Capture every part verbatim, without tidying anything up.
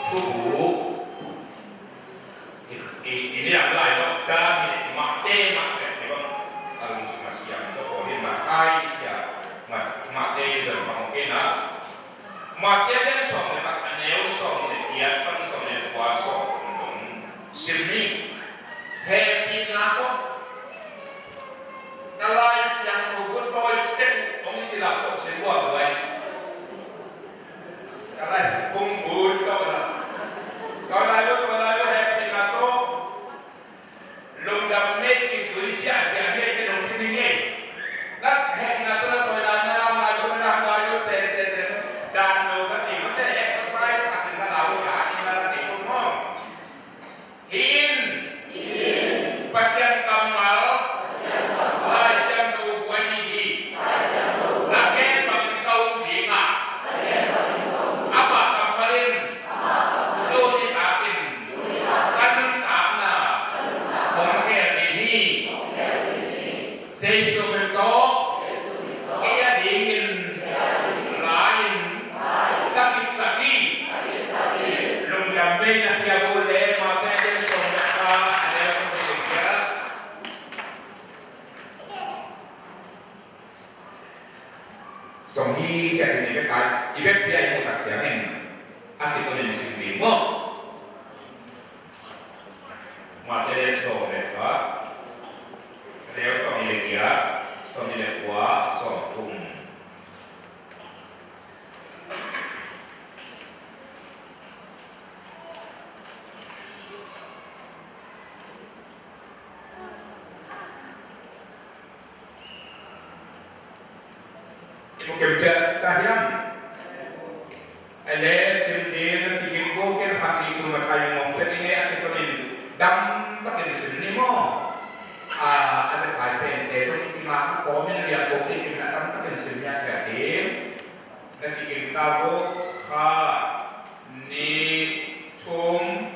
Thubu i, i, i liam lai lo dan hi, Matthai, Matthai te bang, a lungsim a siang zaw pawl hi, Matthai ci a, Mat-, Matthai ci zong bang hi na. Matthai a lian sawm le khat, a neu sawm le giat pan sawm le kua, sawm le thum dong sim ni. Hehpihna tawh na Lai Siangtho bu tawi tek uh hong ci lak tawh sim buak duai. Ka lai fung bu tawh na. Tawi lai lo, tawi lai lo, hehpihna tawh. Lungdam ngei, kizui ziahziah ngei, kei nong ci ni ngei. Na hehpihna tawh na tawi lai, na lam lai lo, na lam lai lo, se, se, se. Dan lo ka ci mah te, exercise ka ci na lau, ya, ni na la te ko mo. Hi in. Pasian kammal. Lai Siangtho bu ahi hi. Na gen bangin ka um ding a, amah kammal in tuni takin ka nuntakna hong khel ding hi. Jesu min tawh kei a dingin la-in ka kipsak hi. Lungdam ngei, na khia vul le, Matthai a lian sawm le khat, a neu sawm le giat. Sawm hi ciah in i vek a, i vekpi a i muh tak ciangin a kitunin sim ding maw? Matthai a lian sawm le khat, a neu sawmnih le giat, sawmnih le kua, sawmthum. I mu kim ciat ta hiam? A le sim ding na kiging ko ken khat nih cu Matthai ngong pia ding e, a kitunin dam takin sim ni maw? A, a zekai pente zong i kingakna kawmin rian ko kei kim na dam takin sim nia ciat ding. Na kiging ta vo, khat, nih, thum.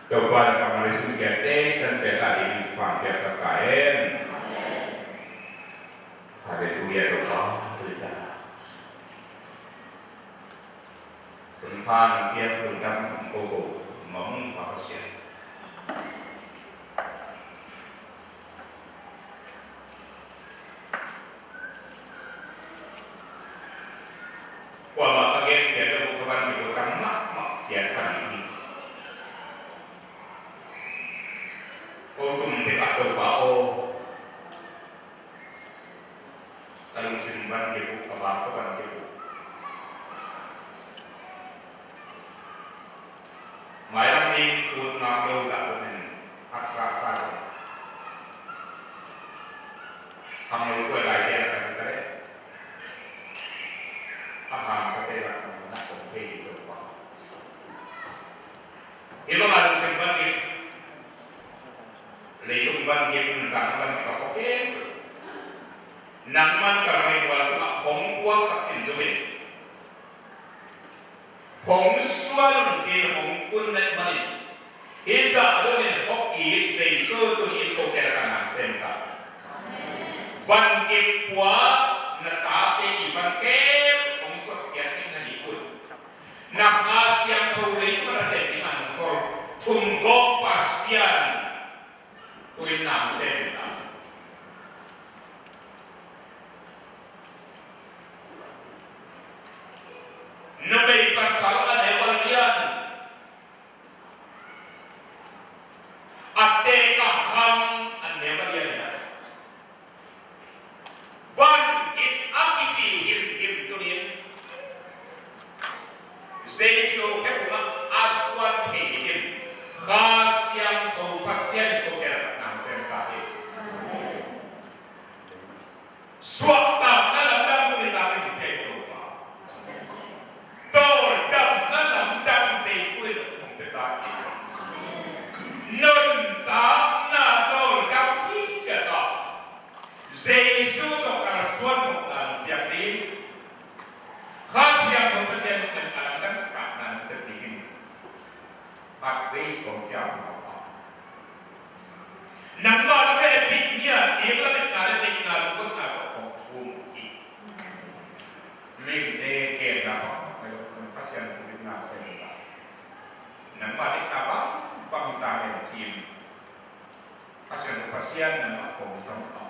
Topa na kammal i sungkiat te kan ciat a ding in pan piaksak ta hen. Halleluia, Topa tui ta. Tun pan piak tun dam ko ko mamung pa Pasian. Kuamah ka gen khiat lo, ka van kiko tam mahmah ciat ka ding hi. Ko tum te ka Topa aw. Ka lungsim van kiko, ka bak ka van kiko. Mailam ding khut ngam lo zah bawk in haksa sa zong. Kham lo tuai lai te lak ka hi ta leh, a hamsa te lak na kong thei ding lo pa. Hi bang a lungsim van kik, leitung van kik, nuntakna van kik a kok kik. Nangman ka rang in wal tungah hong puaksak khin zo in. Hong sual un ci-in hong kun leh manin, hih zah dongin hong it Jesu tuni-in kote lakah na sem ta. Van kip pua na tate i van kep hong suatkhiat theih nading un, na Kha Siangtho leitung a nasem dingin hong sawl thum gawp Pasian tu-in na sem ta. Numei pasal a neu a lian, a teek a kham a neu a lian in a, van kip a kici himhim tuni-in Jesu khe phungah a suan thei dingin Kha Siangtho Pasian in ko pianah nang sem ta hi. Suahtakna lamdang tuni takin hi pia Topa. Tawldamna lamdang Jesu in hong pia ta hi. Nuntakna tawldam hi ciat ah Jesu tawh kalsuan nopna nong piak ding. Kha Siangtho Pasian in a lamdang takna nong sem dingin khatvei kong kiam nop a, nangmah na vekpi ngiat ding lametna le deihna lungkotna tawh kong thum hi. Mite genna bang Kha Siangtho in na sem ta. Nangmah deihna bang bang hi ta hen ci-in Pasian, Pasian nangmah kong sam a,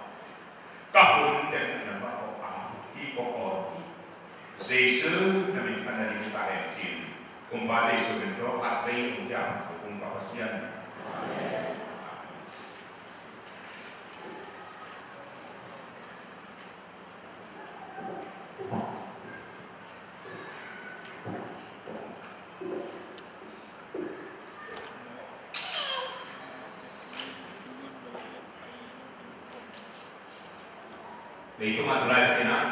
ka hun teng nangmah kong a, hi kong aw hi. Jesu na min thang na ding hi ta hen ci-in Kumpa Jesu min tawh khatvei kong kiam Kumpa Pasian. Leitung a tulai takin ah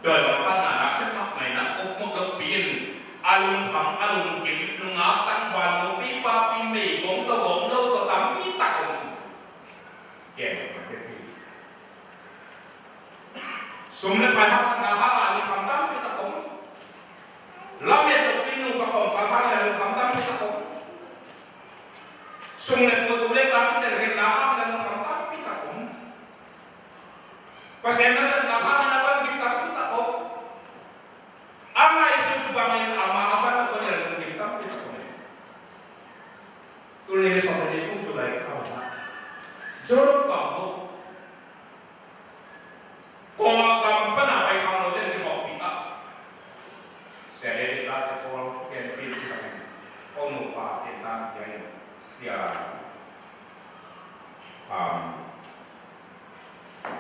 tua lawngpanna na sep mahmah in ah ukmuk lokpi in a lungkham a lungkim nungak tangval nupi papi meigong tawh gong zo tawh tampi tak om. Gen mah teh hi. Sum le pai haksatna hangin lungkham tampi tak om. Lamet lo pin nu pa kong kal hangin lungkham tampi tak om. Sum le pai tu le ka kitel khenna hangin lungkham tampi tak om. Pasian nasepna hangin a van gik tampi tak om. A ngaihsut bangin ama a van a van in lungkim tampi tak om. Tuni sawm le nih kum July kha ah Europe gam bang Paul gam pan a pai kham lote kikhopih ah Sia David Late Paul thugen pin kizangin Paul nupa te tan piain Sia, um,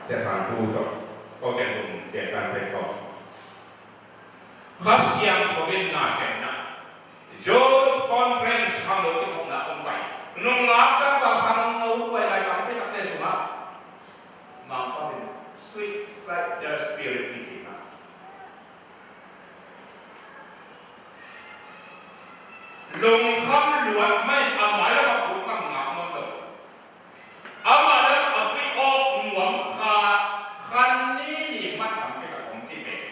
Sia Sangpu tawh Paul te kum te tan pen tawh Kha Siangtho in na semna Youth Conference khangno kikhopna hong pai. Nungak tangval khangno tuai lai tampi takte sungah Mangpau in suicidal spirit kici na. Lungkham luat mah in a mailam a phut ngam ngak nawn lo. Amah le amah a guih awk nuam kha, khan ni ni mat lam pek a kong ci pen.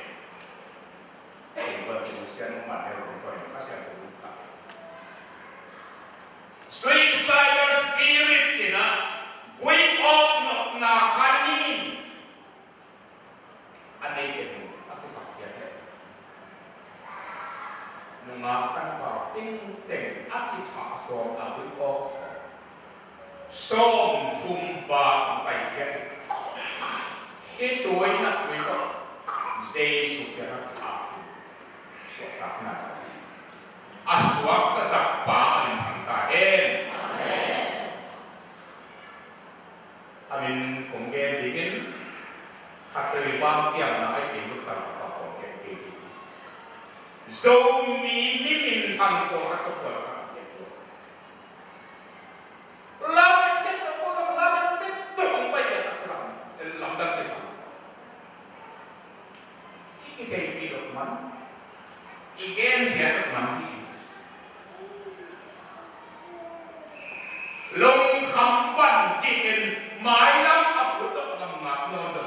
Kei tua ci sian man he kong tua in kha sian kong ta. Suicidal spirit cih na, guih awk nopna khan ni. A neite nu a kisap khiat hi. Nungak tangval tengteng a kithah sawm a guih awk sawm thum val pai khiat hi. Hih tuina tui tawh Jesu kiangah kithah hi. Suahtakna a suaktasak pa a min thang ta hen. A min kong gen dingin khatvei vang kiamna ai kei lut ta lo kong gen kei ding. Zomi mi minthang pawlkhat cu pawlkhat kigen tua. Lamet het lo pawlkhat lamet het lo hong pai kei tak lam lamdang kei sang. I kitheihpih loh man, i genhiat loh man hi. Lungkham van kikin mailam a phut zong ngam ngak nawn lo.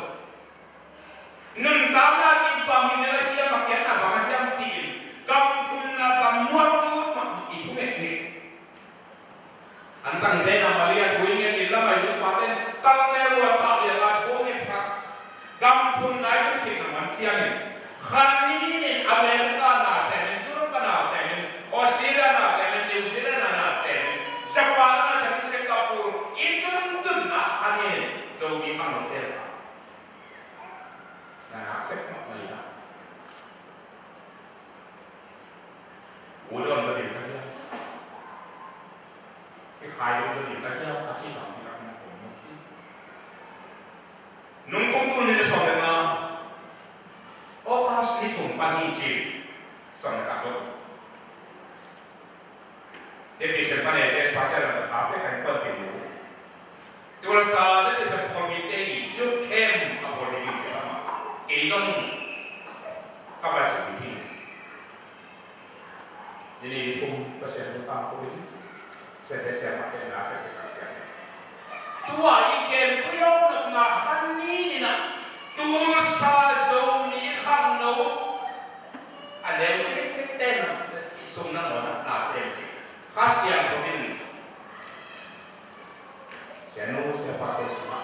Nuntakna cih bang hi nela hiam a kiatna bang a hiam ci-in gam thumna gam muat lut mah i thunget nih. An tang zen a Maria thu i ngen in lamai nupa ten tang ne muan thah lian a thu ngetsak. Gam thum nai kan khitna man ciangin khan ni nin America na semin, Europe na semin, Australia na semin, New Zealand na semin, Japan na semin, Singapore i tun tun na khan ni nin Zomi khang lo tel ta. Na nak sek mak mai na. U dong zaw ding ka hiam? Kikhai dong zaw ding ka hiam? A ci tam kitak na kong mawk hi. Nung kum tul nih le sawm le nga August ni chung pan hi ci. Sawm le khat dong. Ephesian pan Ephesian pasal na sa tape kan kon pinu. Tulsa de Ephesian pawlpite i youth camp a pawlpi ding kisam a. Kei zong ka va zong hi. Nini thum Pasian thu tangko in, siate siamahte na siate khat ciang. Tua i gen puyawkna khan ni ni na, Tulsa Zomi khangno a leu cik cik te na, sum na ngawn na sem cik. Kha Siangtho in, sianu siapate sungah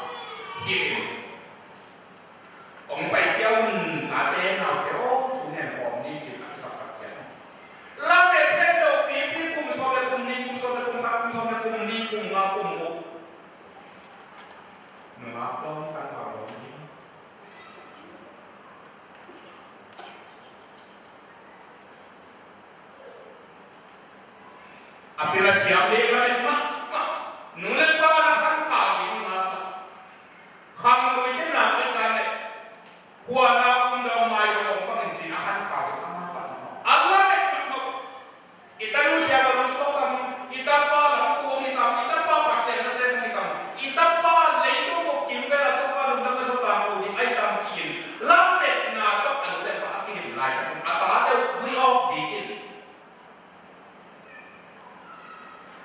hi in. Hong paikhia un, tate naute aw, thu ngen khawm ni cih a kisap tak ciang. Lamet het lo pipi kum sawm le kum nih, kum sawm le kum khat, kum sawm le kum nih, kum nga, kum guk. Nungak dawng tangval dawng hi. A pil a siam leh lamet mahmah. Nu le pa na khan kal ding hi mah. Khangluite na khan kal leh, khuana um dong mai dong om bangin cin a khan kal ding a mah khat mah. A lamet mahmah. I tanu siapa lungsim tam, i tapa lam kuang hi tam, i tapa Pasian nasem hi tam, i tapa leitung bup kim vela Topa lungdam na zo tam ko ding ai tam ci-in, lametna tawh a nu le pa a kidim laitakin a tate uh guih awk dingin.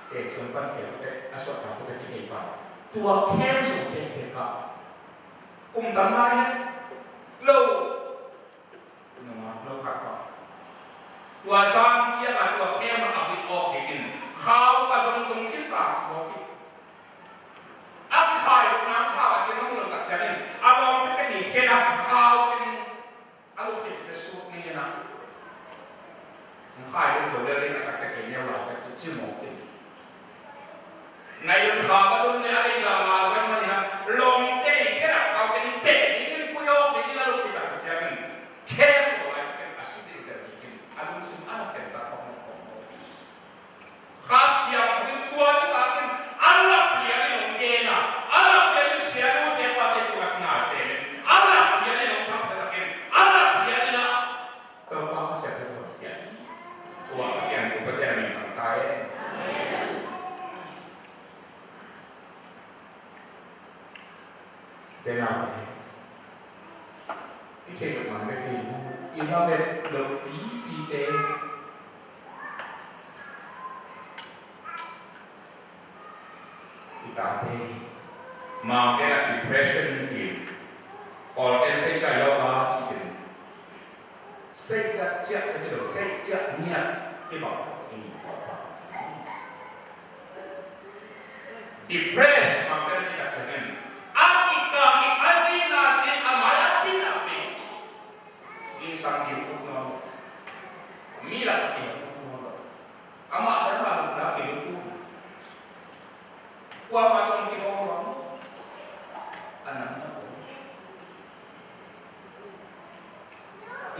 Teek sung pan khial teh a suahtak uh teh kithei pan. Tua khem sung teh teh ka kum tam lai hen lo. Nungak no khat pa. Tua zan ciang a tua khem a bit awk dingin khau ka zong zong khin ka ci bawk hi. A kikhai lukna khau a ciang a mu lo tak ciangin a lawm tete ni khen a khau teng a luk khit tete suk ning in a. Khai luk zo lel ding a tak tete neu lau tete ci mawk in. Nai dun kha ka zong ne a dei la nga lo ai man in a lawm tete khen a khau teng pek dingin kuih awk dingin a luk khit tak ciangin. Khem lo lai takin a si ding tel dingin a lungsim a na kem tak pawh mawk mawk. Kha Siangtho in tua ni takin a lap lian in hong gen a, a lap lian in sianu siapate tungah na sem in, a lap lian in hong sak takin, a lap lian in a Topa Kha Siangtho in hong sian. Tua Kha Siangtho Pasian min thang ta hen. Te naute, i theih loh man bek hi, i lamet loh pipite, i tate, Mangte a depression ci, Kawlten sei ca yoga ci in. Seih gat ciah ka ci lo, seih ciah ngiat kibang hi. Depressed bang ka na ci tak ciangin a kikang in a zina zin a mai a pin a pin. Zingsang ding ut nuam lo. Mi lak a pin ut nuam lo. Amah dan mah lukna kilut uh. Kuamah tawh kibawl uh. A nam na uh.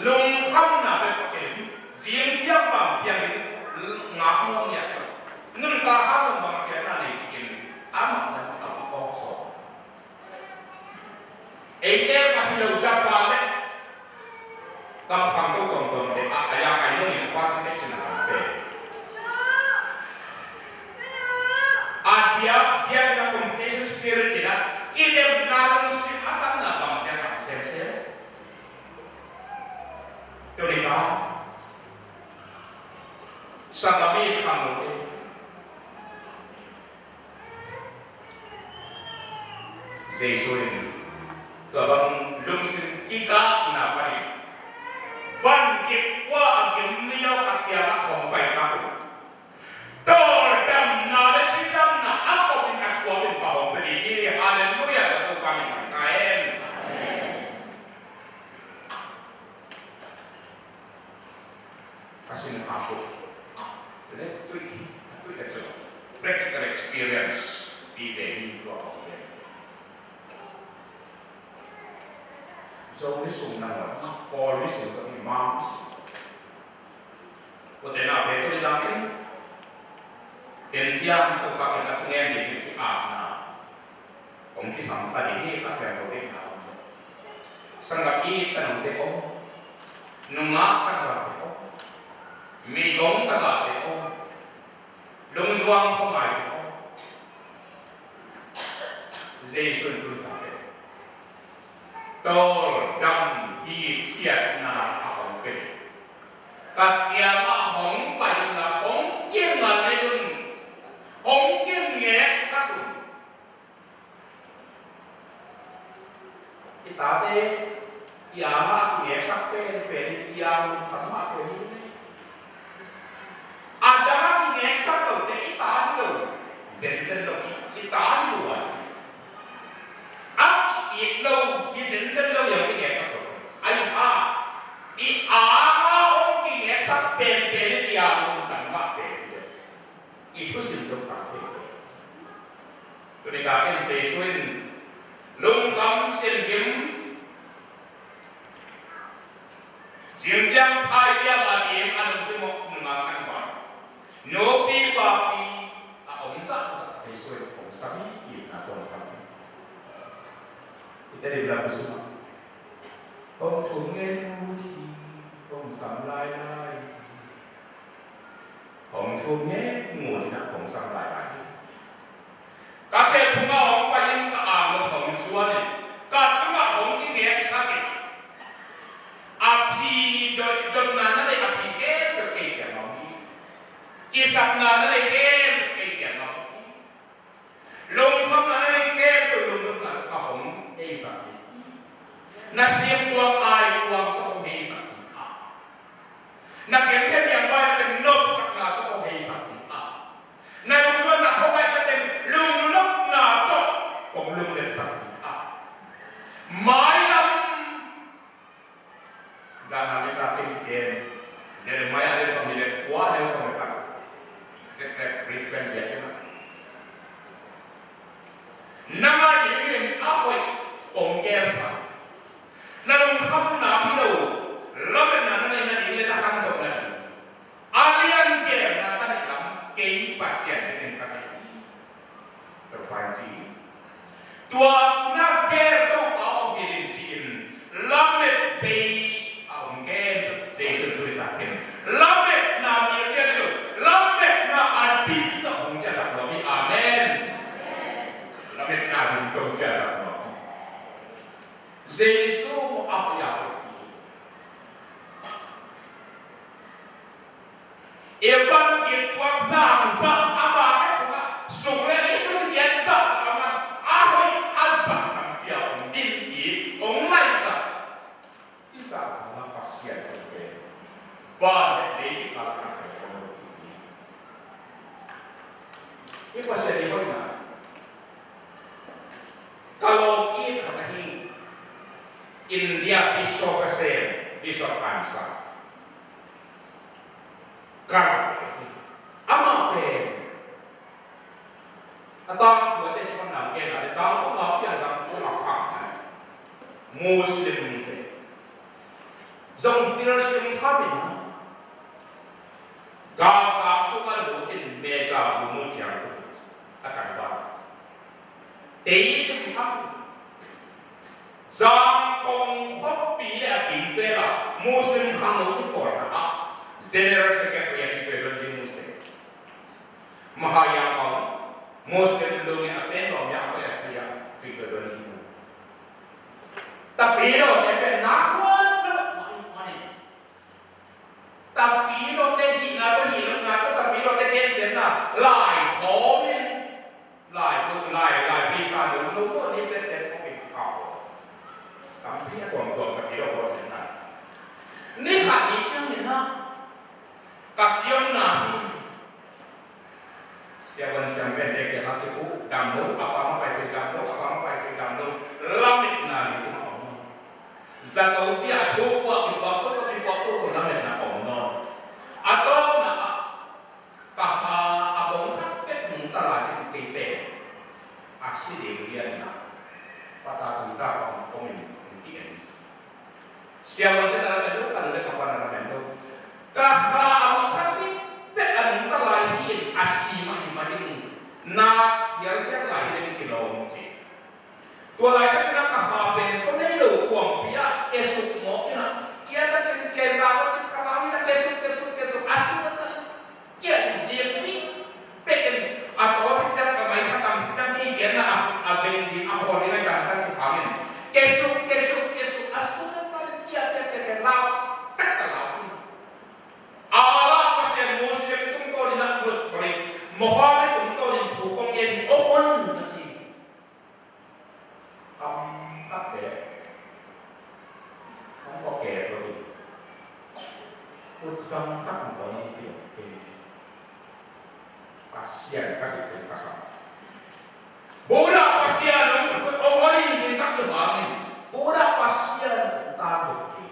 Lungkhamna bek a kidim. Zing ciang bang piang in ngak nuam ngiat. Nuntak hang bang a pianna nei cikin. Amah dan a kibawl sawm. Eite Pathian lo japa le kamkham to tuamtuam te a, a ya kai nung in a percentage in a tam te. A diak, diak in a competition spirit in a kidemna lungsim a tamna bang te a tam semsem. Tuni ka sangami khang lo te. Jesu in tua bang lungsim kikakna panin van gik kua a gim liau a kiangah hong pai ta uh. Tawldamna le cidamna a kop in a thuak in ka hong pia ding hi. Halleluiah, ka Topa min thang ta hen. Ka sin kha ko. Le tui, tui ka cu. Practical experience. Pi ve ni tua ko. Zo ni sung na lo. Paul ni sung zo ni mang ni sung. Ko te na pe ko ni dang in. Ten ciang ko pa ke na sung en ni ki a na. Hong kisam kha ding hi. Kha Siangtho deihna om lo. Sanggam i tanute om, nungak tagate om, meigong tagate om, lung Tuang khuangai tawh Jesu in tun ka pe. Tawldam hi, thiatna a hong pe. Ka kiangah hong pai inla, hong kinga lei un, hong kingeksak un. I tate i angah kingeksak penpen in i ang lungtang mah pen hi. A dangah kingeksak lote i ta ni lo, zenzen lo hi, i ta ni lo a. A ki-it lo hi, zenzen lo hi, a kingeksak lo. Ai ha, i angah hong kingeksak penpen in i ang lungtang mah pen hi. I thusim tuk tak thei. Tuni takin Jesu in lungkham siangim, zingciang thai ciang a ding a nungpi mawk nungak kan vai, nupi papi a om zahzah Jesu in hong sam hi, itna tawh hong sam hi. I Tedim lam sungah hong thum ngen mu hi, hong sam lailai. Hong thum ngen mu hi, hong sam lailai. Ka khe phungah hong pai in, ka ang lo hong zuan in, ka tungah hong kingeksak in. A phi dot, dotna na nei a phi khempeuh kei kiangah om hi. Kisapna na nei khempeuh kei kiangah om hi. Lungkhamna na nei khempeuh lungdamna tawh ka hong heisak hi. Na simtuang ai kuang tawh hong heisak hi. Na kengkeng yang vai na teng nopsakna tawh hong heisak hi. Na lungzuanna khuangai na teng lungnopna tawh hong lunglemsak hi. Mailam Zan han le ka teng ken Jeremiah le sawm ni le kua le sawm le ka. Joseph Brisbane bia kena. Nang a ding in a hoih kong kel sa. Na lungkhamna hi lo, lametna na nei na ding le na khangto na ding. A lian gelna ka neih lam kei Pasian dingin ka thei hi. Tua Pasian ci hi. Tua na gel Topa aw hi ding ci-in lamet bei a om kei Jesu tui takin lametna mi a lian lo, lametna a dim tawh hong ciahsak nuam hi. Amen. Lametna a dim tawh hong ciahsak nuam hi. Jesu a hoih a hoih hi. Evan i puak zang zang ama he puna sung le i sung hian zang aman a hoih a zang lam pia hong din i hong laisa. I zang hong a Pasian hong pe van le lei i kal khat pe hong lo i. I Pasian i hoihna ka lawm i khat ahi India Bishop a sem Bishop Ansa. Kar hi. Amah pen a tangthu a teci khawm nang gen a le zang kong a piang zang kong a khang a le Muslim te zong pil sim tham in a galkap sung a lut in meza bu mu ciang tuk a kan val. Tei sim tham. Zangkong khuapi le a kim vela Muslim khangno ci pawlna ah General Secretary a ci cuai don ci mu se. Mahayang kong Muslim lung a pen lawm ya a pai a sia ci cuai don ci mu. Tapi lo te pen na kuat na mani. Tapi lote hihna tawh, hih lohna tawh, tapi lote gensiatna lai khawm in, lai bu, lai, lai pisa lo lo maw, ni plek te khawm in khau. Tampi a tuamtuam tapi lo khawm siatna. Ni khat ni ciangin ha, ka ciamna hi. Siavuan siampen te kiangah kipuh damlo, a pa mah pai kei damlo, a pa mah pai kei damlo, lametna ni tungah om. Zato pia a thu puak kipuak tawh, kipuak tawh, tawh lametna om nawn. A tawpna ah ka ha a bawng khat pek nungta lai in kei pen a si ding lianna pata tui ta ka hong kawm in hong ki-en. Siavuante na lamen lo, ka nu le ka pa na lamen lo. Ka ha a mong khat bek a nungta lai hi in a si mah hi mah ding. Na hialhial lai hi ding, Pasian ka cih pen ka sa. Buddha Pasian hong, hong hon in cih tak hi hangin Buddha Pasian ta tuk hi.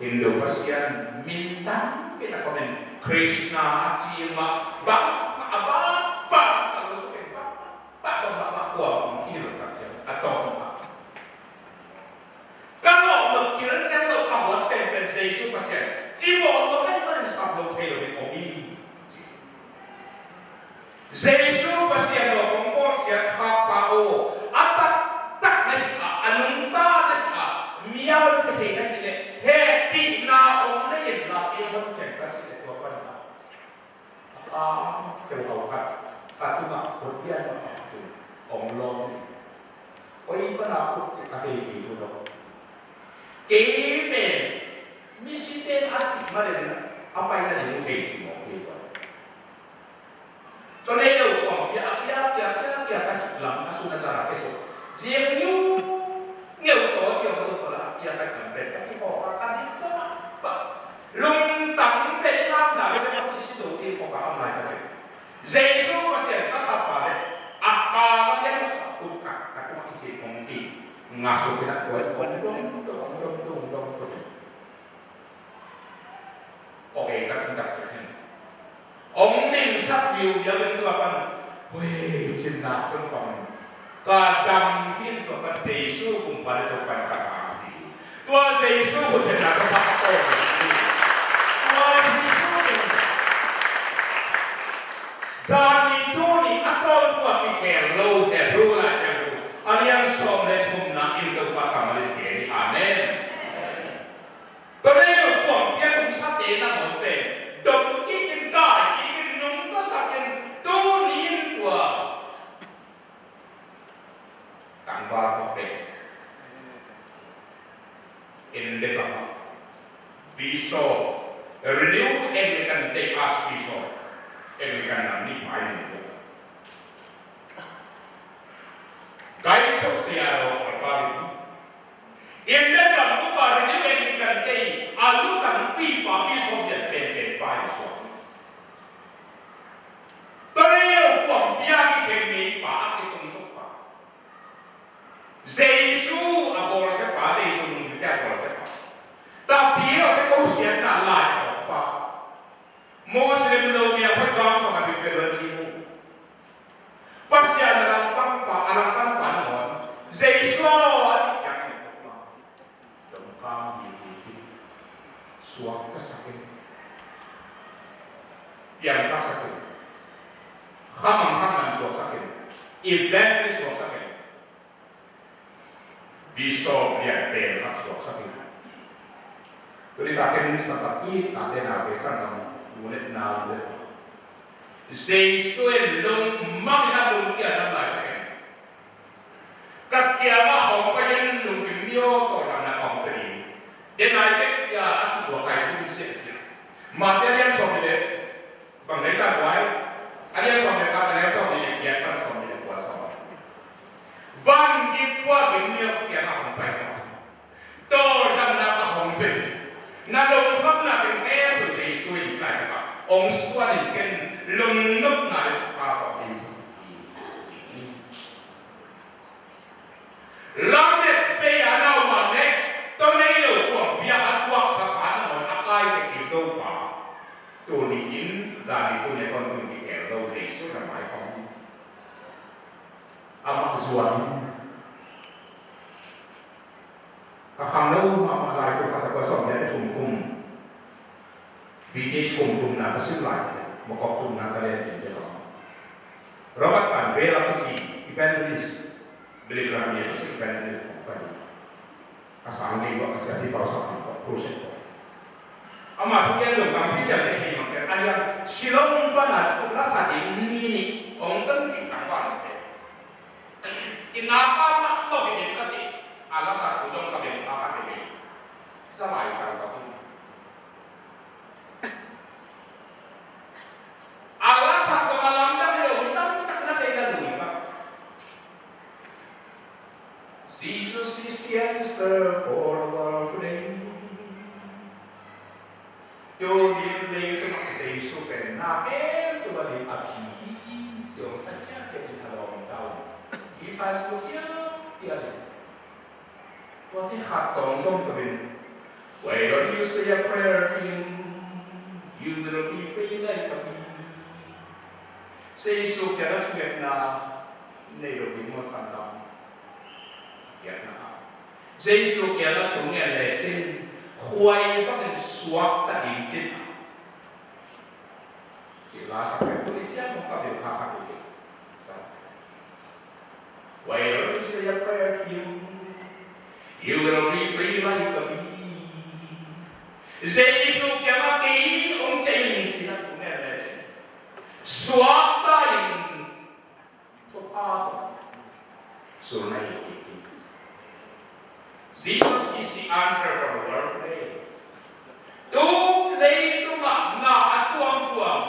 Hindu Pasian min tampi tak om in, Krishna a ci mah bang, a bang bang ka lo suk in bang bang bang bang bang, kua bang kilo tak ciang a tawng bang. Ka lawh lo, kilkil lo, ka huat penpen Jesu Pasian ci mawh lo, ka ih manin sap lo thei lo in om hi, ci. Jesu Pasian aw, kong bawlsiat khakpa aw, a taktak na hi a, a nungta na hi a, mi a honkhia thei na hi leh hehpihna hong nei inla, kei hon khen ka cih leh tua panin a, a, keu hau khat ka tungah khut lian mah a tung hong lawm hi. Koi pana khut cih ka thei kei tu dong. Kei pen misite a sih ma le ding a, a paina ding thei ci mawk kei tua. Tua nei lo kuang pia, a pia, pia, pia, pia ka hih lam a sun a zara ke so. Ziang niu ngeu taw ciang lo taw la a pia ka hih lam pen ka kipawh ka, ka dik pah pah. Lungtang pen i lamdang pen ka kisi zo ti pawh ka am lai ka pen. Jesu Pasian ka sapa le a ka ka lian a kut ka, ka tua i ci kong ti. Nga so kina tua i tua dong tua, dong tua, dong tua. Ok, ka tung tak ciang. Hong dingsak viuviau in tua pan, hoi, cinna tung pan. Ka dam hi in tua pan Jesu kumpa le tua pan ka sang ci. Tua Jesu kumpa na ka pak ko. Tua Jesu kumpa. Zani tuni a tawntung a kikhel lo Hebrew lai Hebrew a lian sawm le thumna in Topa kammal in gen hi. Amen. Tua nei lo kuang pia tung sate nangawn pen dong kik in, kai kik in, nungta sak in, tuni in tua tangval tua pen in de kama Bishop, Renew Anglican Day Archbishop, Anglican nam ni pai ni ko. Gai chok sia ro ko pa ni. India gam upa Renew Anglican Day a lutang pipa Bishop Lian Penpen pa in suak. Tua nei lo kuang pia kikhen mi pa a kitung suk pa. Jesu a bawlsia pa, Jesu nungzuite a bawlsia pa. Tapi lo te ko siatna lai pa. Muslim lo mi a phai kang song a ti fe don ji mu. Pasian a langpang pa, a langpang pa nangawn Jesu a ci kiang in dong kam hi hi hi. Suak ka sak in. Piang ka sak in. Khamang khamang suak sak in. Evangelist suak sak in. Bishop Lian Pen khat suak sak hi. Tuni takin sangkam i tate naute sangkam u le nau le. Jesu in lungmang in a lungkia nam lai takin. Ka kiangah hong pai in lungkim mio tawh damna hong pe ding. Den ai vek kia a kikua kai sim siasia. Mate lian sawm le Bang zai ta buai. A lian sawm le khat, a lian sawm le giat pan sawm le kua sawm. Van gik kua gik miak kiang a hong pai ta. Tawldamna ka hong pen. Na lungkhamna ken hell to Jesu in lai taka hong suan in ken lungnopna le thupha hong in sa. Lam le pei a nau ma le, tawh nei lo kuang pia a tuaksak a nangawn a kai ve kei zo pa. Tuni in zani tuni a tawntung kikeel lo Jesu na mai kong. Amah zuan in. Ka khang lo mahmah lai kum khat za kua sawm le thum kum. B T H kum thumna ka sim lai, mokok thumna ka len in te lo. Robert Tan Vela kici evangelist, Billy Graham Yesus evangelist kong ka ni. Ka sang ding kong ka sia pi pau sang ding kong, crusade kong. Ama thu kian dong kang pi ciang le thei mang kian, a liang Shillong pana thu la sa ding ni ni, ong tang ding kang ba te. Kinaka ma to hi ding ka ci, a la sa thu dong ka beng kha ka te. Sa lai kang ka pi. A la sak zong a lamdang hi lo, mi tampi tak na thei na lui mah. Jesus is the answer for the world today. Tuni in leitungah Jesu Na khempeuh a ding a phi hi, ci hong sa khiathiat in a lawm ta uh. Hi thai su khiathiat in. Tuate khat tawng zom tukin, "Why don't you say a prayer to him? You will be free like a bee." Jesu kiangah thungetna nei lo ding maw, sangtam? Kiangah, Jesu kiangah thungen lecin khuai bangin suakta ding cin. Ci la sak pen tuni ciang hong ka bil kha kha kik sa. "Why don't you say a prayer to him? You will be free like a bee." Jesu kiangah kei hong ciah in, ci-in a thungen lecin suakta in, thupha tawh sulna hi kik hi. Jesus is the answer for the world today. Tu leitungah na a tuamtuam,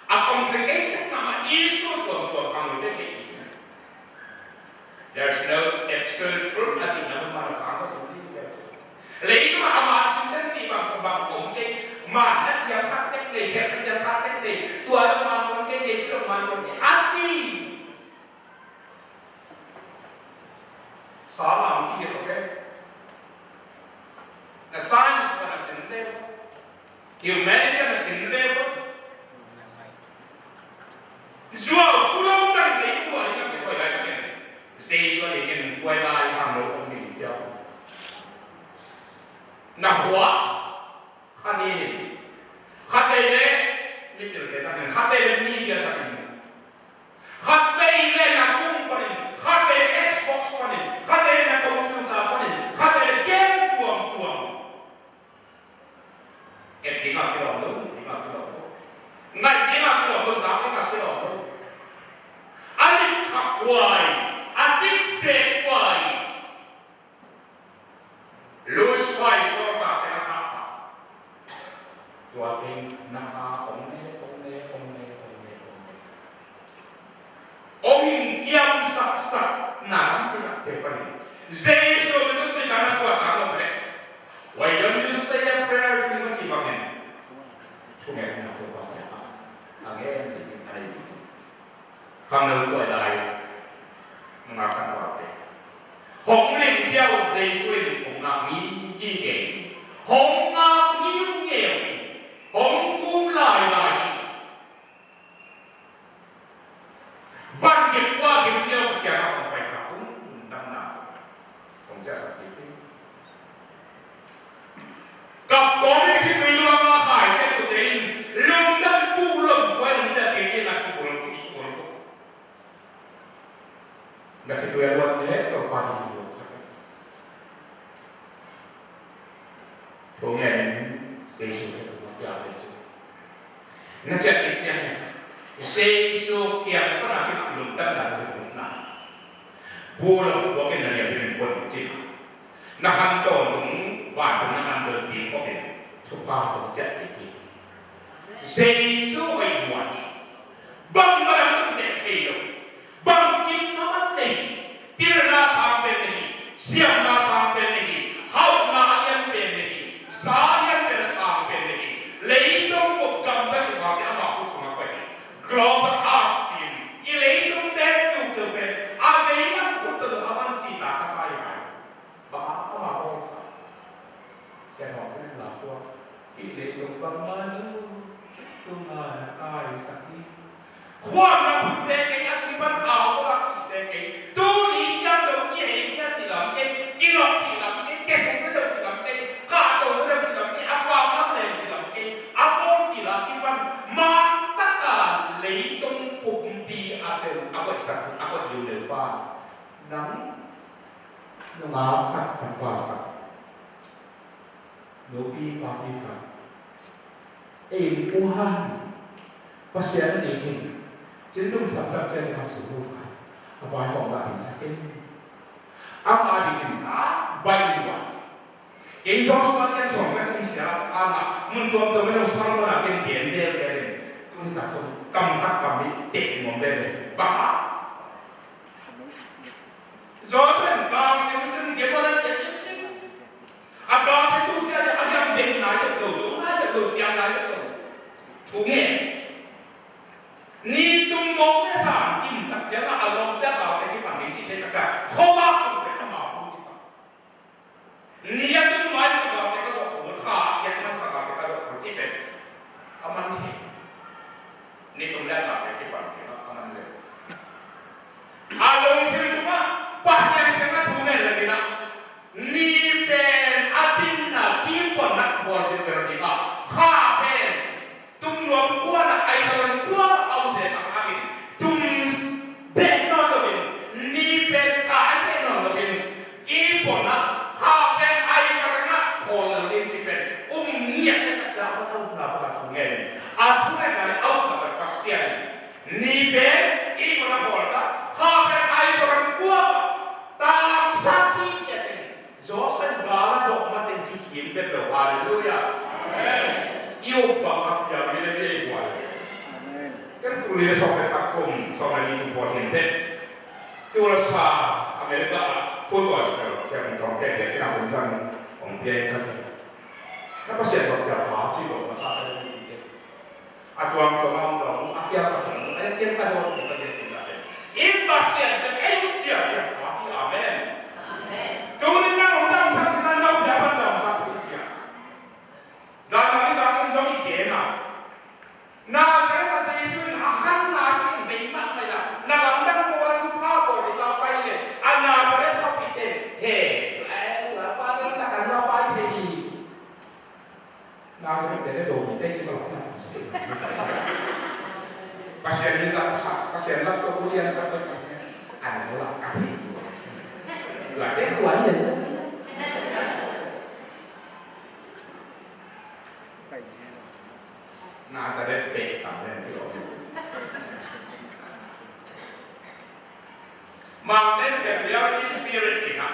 a complicated mahmah issue tuamtuam khang lote theih kik hi. There's no absolute truth, a cihna hun mah a sang ka sung ding hi. Leitungah a man sinsen cih bang, bang om kei, man na ciang khat tek nei, khelh na ciang khat tek nei, tua dong man tuan kei, Jesu dong man tuan kei, a ci. Sama ang kihilh kei. Na science pan a sin ve, humanity pan a sin ve. Zuau kulom tan nei tua ni na koi lai ka ken. Jesu ni ken koi lai hang lo kong ni tia. Na hua. Khat ni ni. Khat vei le mipil te tak in, khat vei le media tak in. Khat vei le na phone panin, khat vei le Xbox panin, khat vei le na computer panin, khat vei le game tuamtuam. Et ding a kilawm lo, ding a kilawm lo. Ngaih ding a kilawm lo, zak ding a kilawm lo. A lim thak huai, a cik sek huai. Louis Fry sawltak te na khah khah. Tua teng na kha ong ne, ong ne, ong ne, ong ne, ong ne. Ong hin kiam saksak na lam kitak te panin Jesu min tuni ka na suak a nop leh, "Why don't you say a prayer to him?" a ci bangin thungetna Topa kiangah a ngen ding a nei ding. Khangno tuai lai, nungak tangvalte. Hong limkhia uh Jesu in hong ngak ngingei kei. Hong ngak ngingei uh in, hong thum lailai in. Van gik kua gik ngiau kiangah hong pai kha un, un damna. Hong ciahsak kik hi. Kap kawmin khitui lua ma khai ciat kute in lungdam buh lom kua in hong ciah kik hi. Na khitui a luat leh Topa ding in luat sak hi. Thungen in Jesu kiang tua ciah le cu. Na ciah kik ciang hi. Jesu kiang pana kik lungdamna, lungdamna. Buh lo puak in na liam in buak in cih. Na khan tawntung vantung na khan tawntung khop in thupha tawh ciah kik hi. Jesu hoih luat hi. Bangmah lam tuk deh thei lo. Bangkim a man nei hi. Pilna sang pen nei hi. Siamna sang pen nei hi. Hauhna a lian pen nei hi. Sa a lian pen, a sang pen nei hi. Leitung bup gamzat hi, amah khut sungah koih hi. Global Earth Team. I leitung pen, kiu kiu pen a veilam khut tawh zong a man cih ta ka sa hi ngai. Bang a, amah bawlsa. Sian Hawng Fren lam tua, "Hih leitung bangmah zo, tung a na kaisak hi. Khuam na phut se kei, a tung pan hau ko a phut se kei. Tuni ciang dong kihei hi a cih lam kei, kinok cih lam kei, kei sung ka deuh cih lam kei, kahto ka deuh cih lam kei, a pam lam leng cih lam kei, a pawng cih la kipan, man taka leitung pumpi a teu, a koihsak, a koih liu leu pa. Nang nungak sak, tangval sak, nupi papi khat, ei, Pu Han, Pasian a dingin cin tum sam sam cia cia su nu khat a vaihawm dah ding sa kei. Ama dingin a baih ding ua. Kei Joshua kiang sawm ka sim sia a ngah mun tuamtuam a lo sang lo na ken gen zelzel in. Tuni tak zong kam khat kam nih teh in om veve. Bang a Joshua in kang siu sin, Gibeon ah te siu sin. A kang te tu sia a liam veng nai deuh lo, zo nai deuh lo, siang nai deuh lo. Thu ngen. Ni tung mawk le zan kim tak ciangin a lawmte a galte kipan ding cih thei tak ciang khuavak sung pen amau hong kipan. Ni a tung ma-in ka galte ka zawh kul, kha a kiak ma-in ka galte ka zawh kul cih pen a man thei. Ni tung le a galte kipan ding a man le. A lungsim sungah Pasian kiangah thu ngen leh ni-in ah ni pen a dinna kipawnna khawl velvel ding a, kha pen tung nuam kuan ah, aizaran kuan ah a om zia tak hangin tung beh nawn loin, ni pen kai beh nawn loin, kipawnna kha pen aizaran ah khawl lel ding cih pen um ngiat le tak ciang a upna bangah thu ngen. A thu ngenna le a upna bang Pasian ni pen kipawnna khawl sa, kha pen aizaran kuan ah tangsak hi kiat in, Joseph gal a zawh mateng kikhin vet lo. Halleluiah. Amen. I up bang a pia mi le mi ei guai. Amen. Ken tuni le sawm le khat kum, sawm le nih kum pawl hin vet. Tulsa America ah Full Gospel siangtho tawngte biakinn ah hun zang hong pia in ka thei. Na Pasian tawh ciah pha ci lo masa ka le mi te. A tuam tuam a om tuam mu, a khial khat tuam mu, a kiam ka dawn mu ka biakinn ah te. In Pasian pen ei ciah ciah pha hi. Amen. Amen. Tuni na hong damsak na nau pia pan damsak hi sia. Zan a mi ka kin zong i gen a. Nazareth a Jesu in a khanna in vei mahmah in a, na lamdang pawl a thupha bawl ding a pai leh, a Nazareth khuapite, he, eh, tua pa pen taktak a pai thei hi. Nazareth te le Zomite kikal na. Pasian mi zat khat, Pasian lam tawh ulian zat khat, an lo lam ka thei. Tua te khuai leh. Nazareth pek tam le ti lo. Mountain familiarity spirit kina.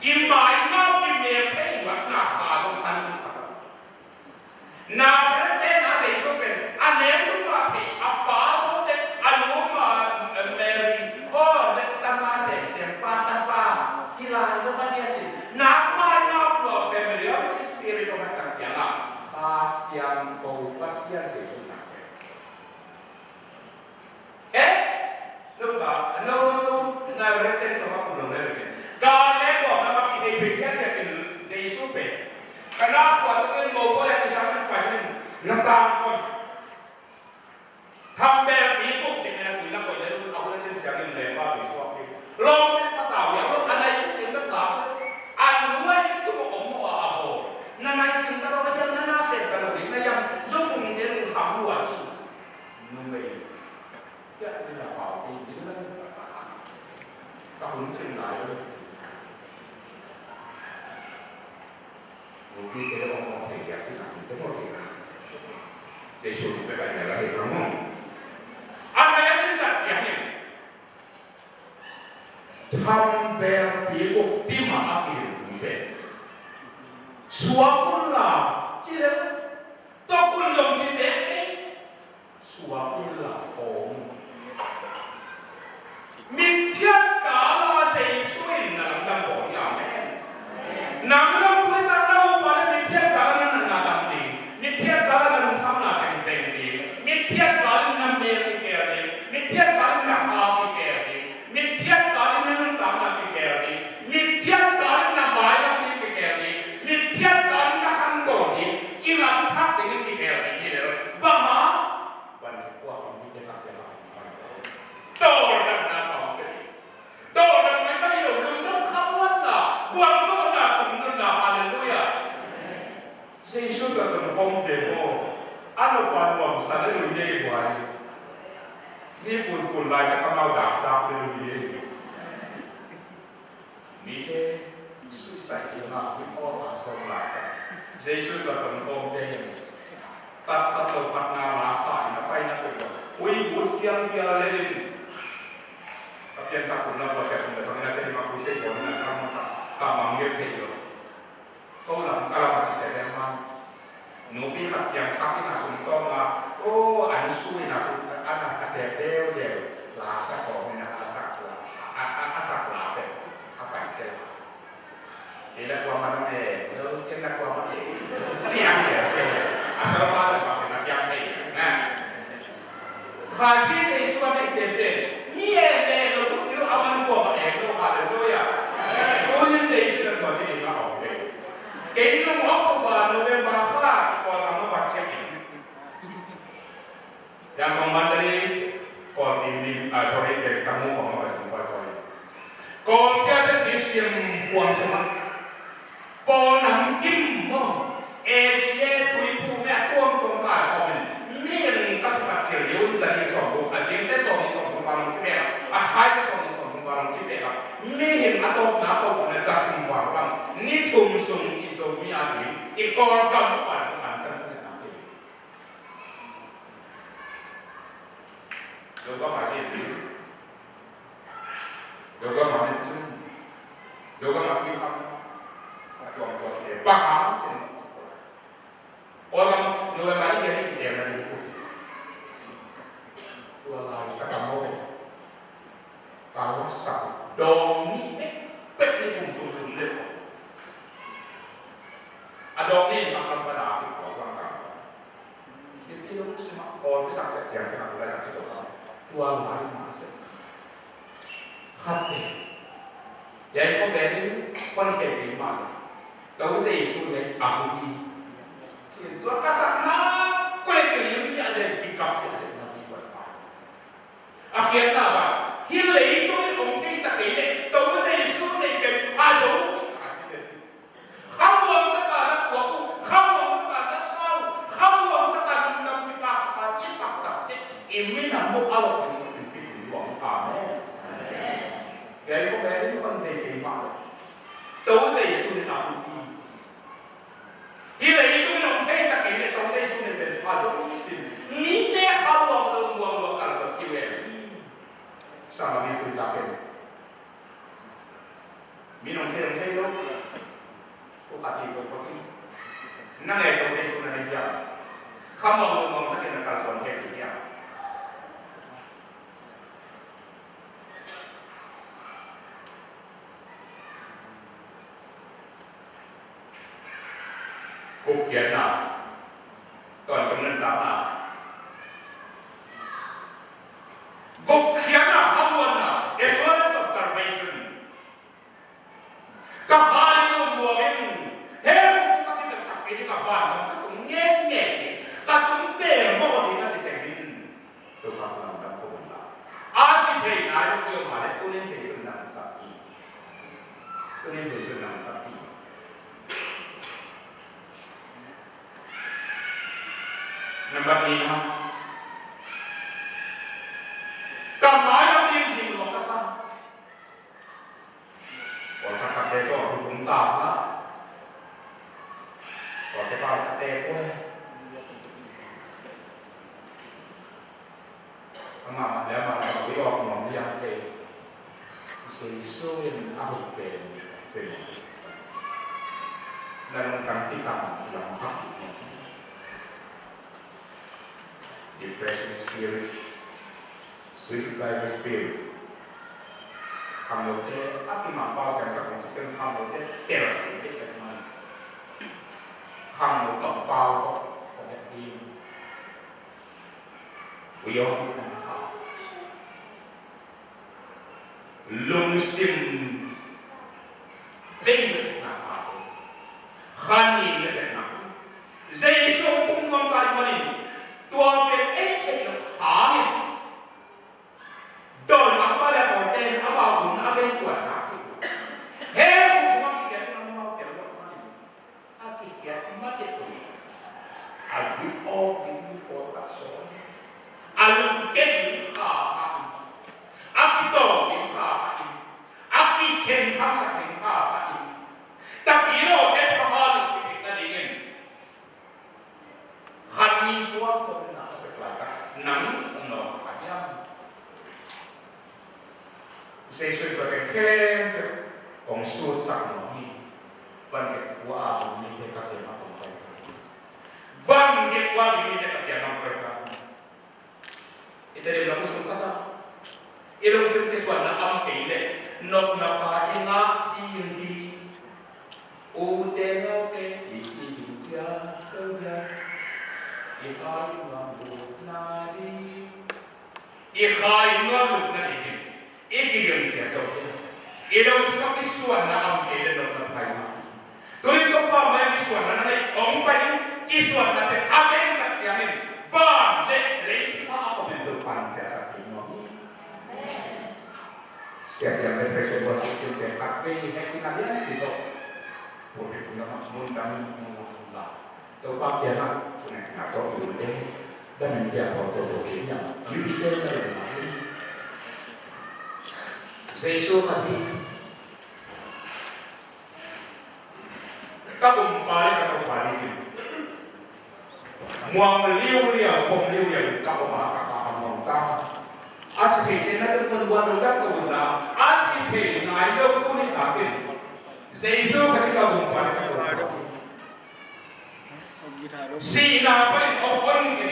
Kimaina kimek thei luatna kha zong kha nung kha. Nazareth te na Jesu pen a neu tung a thei a pa Joseph a nu ma, eh, Mary, oh, le tama sem sem pa tapa kilai lo ka dia cin. Na mai na bua familiarity spirit of a tang ciang a Kha Siangtho Pasian Jesu na sem. Eh? No, ka, no, no, no. Na reten to ma kulo na reten. Ka le ko na ma ki hei pe ya sia kin Jesu pe. Kana ko to ken mo ko ya ki sa kin pa hin na tang ko. Thambel pi ko te na ku na ko le lu a ku na chin sia kin le pa Jesu pe. Long pe pa ta ya lo anai chin kin na ta. An lu ai ki tu ko mo a bo. Na nai chin ta lo ya na na se ka lo ni na ya. Zo ku ni de lu kham lu a ni. Numei. Kiak ni na pau ti ding na. Ka hun cin lai lo. Nupi te ong ong thei kiak cin a ti te mo thei na. Jesu tu pe bai na la hei ong ong. Ana ya cin ta cia hin. Thambel pi guk tima a kilim pi pen. Suak un la, ci le, tok un zong ci pek kei. Suak un la om. Mitphiat kala Jesu in na lamdang bawl hi. Amen. Nang lam tui ta na upa le mitphiat kala na na dam ding. Mitphiat kala na lungkhamna teng veng ding. Mitphiat kala na mel kikhel ding. Mitphiat kala na kha kikhel ding. Mitphiat kala na nuntakna kikhel ding. Mitphiat kala na mailam ding kikhel ding. Mitphiat kala na khanto ding. Kilam thak ding kikhel ding. Hi le lo. Bang a. Van kuak in mite khat pia lai. Tawldamna tawng pia ding. Tawldamna mai lo lungdam khamuanna, gualzawhna, tungnunna. Halleluiah. Jesu ka tun khawmte maw. A nupa nuamsa le lui ei buai. Mi kunkun lai tak amau dakdak le lui ei. Mite suicide ding a, mi aw a sawm lai ka. Jesu ka tun khawmte in. Tatsat lo phatna la sa in a paina peuh lo. Ui, ut hianghial le in. Ka pianthak kun lam tua sia kun le thang in a te ding a kun sei tua in a sang ma ka, ka mang ngel thei lo. Ko lam ka lam a ci sia liang man. Nupi khat piangthak in a sum tawng a, o, an su in a kun, an a, a se deu deu. La sa tawng in a, a sak la, a, a, a sak la pe. A pai te la. Kei la kuamah nong e, no, kei la kuamah e. Ciang e, October, November kha i Kawlgam a va ciah in. Yangon, Mandalay, Kawlpi, min, ah, sorry, eh, Tamu khawng a va zin kawikawi. Kawlpi ah ciah in i siam huam sungah Paul namkim maw, A C A tuiphum a tuamtuam kai khawm in, mihing ka kipat cil ding un, za nih sawmguk, a Zingte sawmnih sawmthum val hong kipek a, a Thaite sawmnih sawmthum val hong kipek a, mihing a tawpna a koh un a za thum val bang, ni thum sung i Zomi a ding, i Kawlgam a pan kan kan thungetna hi. Zogam a sin. Zogam a min cun. Zogam a kim kham. A tuam tuam te. Bang a cin. Kawlgam November ni kian ni kitem na ding thu. Tua lai ka tam maw. Ka lasak dawng ni pek pek ni thum sung sung le. A dawng ni sak lam ka da ki Kawlgam ka. Mipi lungsim ah Kawlpi sak siang siang a tulai tak i sawt a tua lai mah a seh. Khat te. Yai ko ve ding kon thei ding mah le. To Jesu le a hu i. Tua ka sakna ko le ke lim sia sia kikap sia sia na pi pai pai. A khiatna bang hi leitung in om thei ta kei le to Jesu le pen pha zo ci a hi le. Khamuang taka na tuak uh, khamuang taka na sa uh, khamuang taka lungdam kipak taka i sak takte i minam uh a lawh ding uh i fit uh luang. Amen. Gari ko gari kon thei kei mah lo. To Jesu in a hu i. Hi leitung in om thei takin le to Jesu in pen pha zo i fit. Mite khamuang lo muang lo kalsuan i vel. Sama mi tui takin. Mi nong thei, nong thei lo. Ko khat hi ko ko kin. Nang e to thei sung na ni dia. Kham mong mong mong sa kin na kalsuan thei ni dia. Gupkhiatna. Tuan tung nan tama. Gupkhiatna, khamuanna, assurance of salvation. Ka kha ding um buang in, he ka kitak takpi ding a van lam ka tung ngen ngen ding, ka tung pel mawk ding a ci teng in. Topa lamdang ko un la. A ci thei nai lo kio mah leh tunin Jesu'n na sak hi. Tunin Jesu'n na sak hi. Nambat nihna. Ka mai lam ding zing lo ka sa. Kawlkhat khat te zong thu tung ta hna. Kawlte pa khat te pua. Amah mah le amah mah, ui awk nuam liang te. Jesu in a hoih pen, pen. Na lungtang tikah lam hak. Depression spirit, suicidal spirit. Khangnote a kimang pau siangsak kong cikin khangnote tel a kong cikin man. Khangno tawh pau tawh kong cikin. We all become hearts. Lungsim vei na kha. Khan in na sep na. Jesu kong nuam kai manin tua pen en i theih loh hangin. Dawn lam pale pawlte'n amau hun a bei tuan na thei. He hun sungah kikhen in amau tel loh hangin. A kikhiat mate tuni. A lui awk ding mi pawlkhat sawn. A lungke ding kha kha in. A kitawng ding kha kha in. A kikhen khamsak ding kha kha in. Tapi lawte thaman in thithik nadingin. Khan in tuamtuam in a sek lai ka nang nawng kha hiam? Jesuh in tua teng khempeuh kong sutsak nuam hi. Van gek kua a tung mite ka kiangah kong pai. Van gek kua a tung mite ka kiangah kong pai. I Tedim lam sung khat ah i lungsim kisuanna om kei leh nopna pha i ngah ding hi. Ute naute i kiging ciang keu hiam? I kha i nuam lutna ding. I kha i nuam lutna ding hi. I kiging ciang zo hi. I lungsim ah kisuanna om kei le nopna pha i ngah hi. Tuni tuk Topa mai kisuanna na neih hong pai in, kisuanna te a veng tak ciangin van le lei thupha a komin Topa in ciahsak ding hi. Siapiang le praise and worship team te khat vei hekna lian pi tawh pulpit lamah mun dang mun la Topa kiangah thungetna tawh i um te danin pia pawl tawh tawh kei hiam? Mipite na lemna hi. Jesu Khazih ka Gumpa le ka Topa dingin muang liuliau, pom liuliau in ka om a, ka kha a muang ta. A ci theite na tung pan buan lo dam ka un la, a ci thei nai lo tu ni takin Jesu Khazih ka Gumpa le ka Topa. Sihna panin hong on kei